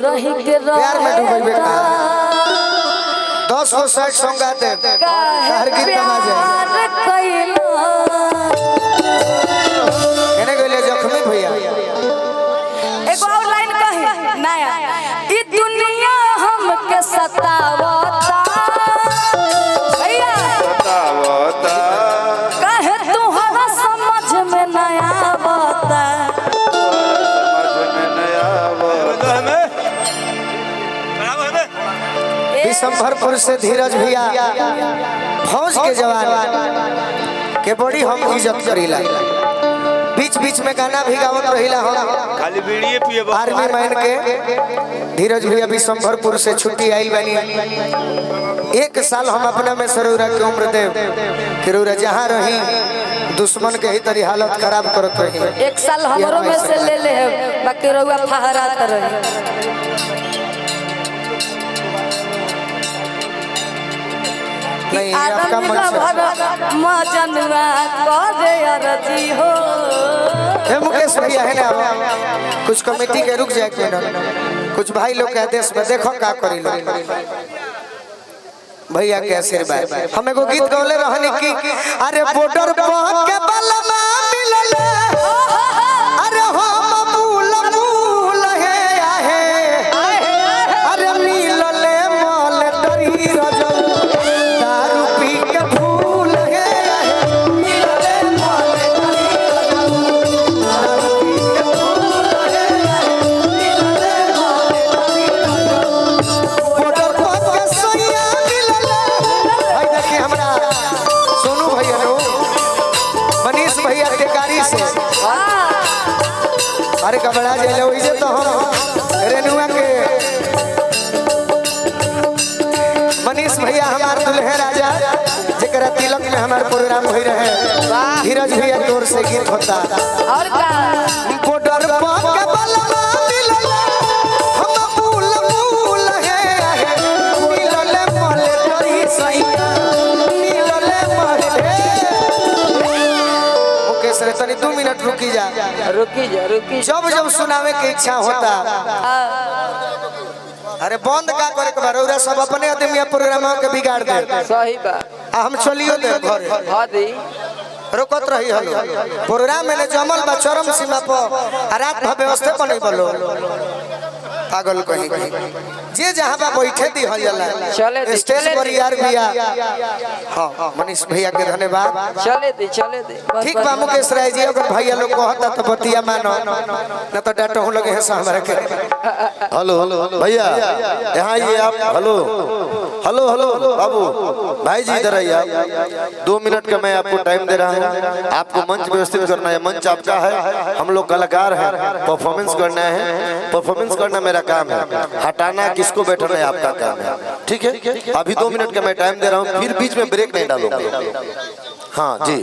रही के प्यार में डूबेबे का। रहे 10 गो सैड सॉन्ग गाते काहे हर गीत गवा जाए। प्यार कैला। केने गइले जख्मी भैया? एगो और लाइन कही नया। ई दुनिया हमके सतावता भैया। बतावता। काहे तुहरा समझ में न आवता? समझ में न आवता। विशंभरपुर से धीरज भैया, फौज के जवान के बड़ी हम इज्जत करीला। बीच बीच में गाना भी गावत रहिला हम। खाली बीड़िए पिए। आर्मी मैन के धीरज भैया विशंभरपुर से छुट्टी आई बनी। एक साल हम अपना में सरूरा के उम्र देव कि रउरा जहाँ रही, दुश्मन के ही तरी हालत खराब करत रही। एक साल हमरो में से ले ले है, बाकी रउआ फहरात रहे। नहीं, ये आपका मन से। मजनुआ करे अरजी हो। हे मुकेश भैया, है ना, कुछ कमेटी के रुक जाए के ना, कुछ भाई लोग के आदेश में देखो का करी लो। भैया के आशीर्वाद। हम एगो गीत गौले रहनी की अरे बॉर्डर पर के बलमा मिलल, अरे हम मूल मूल हे आहे, अरे मिलल माल डरी रजल, दारू पी के फूल हे आहे, मिलल माल डरी रजल, दारू पी के फूल हे आहे, मिलल माल डरी रजल, बॉर्डर पर के सैया मिलल। भाई देखिए, हमरा सोनू भैया नो, मनीष भैया टेकारी से। अरे कबड़ा जाइले वही से तो हम रेनुआ के मनीष भैया, हमार दुल्हे राजा, जेकरा तिलक में हमार प्रोग्राम हो रहे, धीरज भैया की ओर से गीत होता। और का? बॉर्डर पर के बलमा मिलल, हम फूल फूल हे आहे, मिलल मल डरी सैया, मिलल मल। मुकेश रे, तनी 2 मिनट रुकी जा। रुकी जा, रुकी जा। जब जब सुनावे के इच्छा होता, अरे बंद का करे के बा? रउरा सब अपने आदमी प्रोग्राम के बिगाड़ दे। सही बात। आ हम चलियो दे घरे। हाँ दी। रोकत रही हलो। प्रोग्राम में जमल बा चरम सीमा पर आ रात भर व्यवस्था बनी बलो। पागल कहीं जे जहाँ बा बैठे दी हल जाला। चले दी, स्टेज चले पर दी। यार भैया, हाँ, मनीष भैया के धन्यवाद। चले दी, चले दी। ठीक बा मुकेश राय जी, अगर भैया लोग कहता तो बतिया मानो, न तो डांटो लगे हैं हमरा के। हेलो भैया, यहाँ आइए आप। हेलो हेलो हेलो, बाबू भाई जी, इधर आइए आप। 2 मिनट का मैं आपको टाइम दे रहा हूँ। आपको मंच व्यवस्थित करना है। मंच आपका है, हम लोग कलाकार हैं, परफॉर्मेंस करना है। परफॉर्मेंस करना मेरा काम है, हटाना किसको बैठना है आपका काम है। ठीक है? अभी 2 मिनट का मैं टाइम दे रहा हूँ, फिर बीच में ब्रेक नहीं डालूंगा। हाँ जी।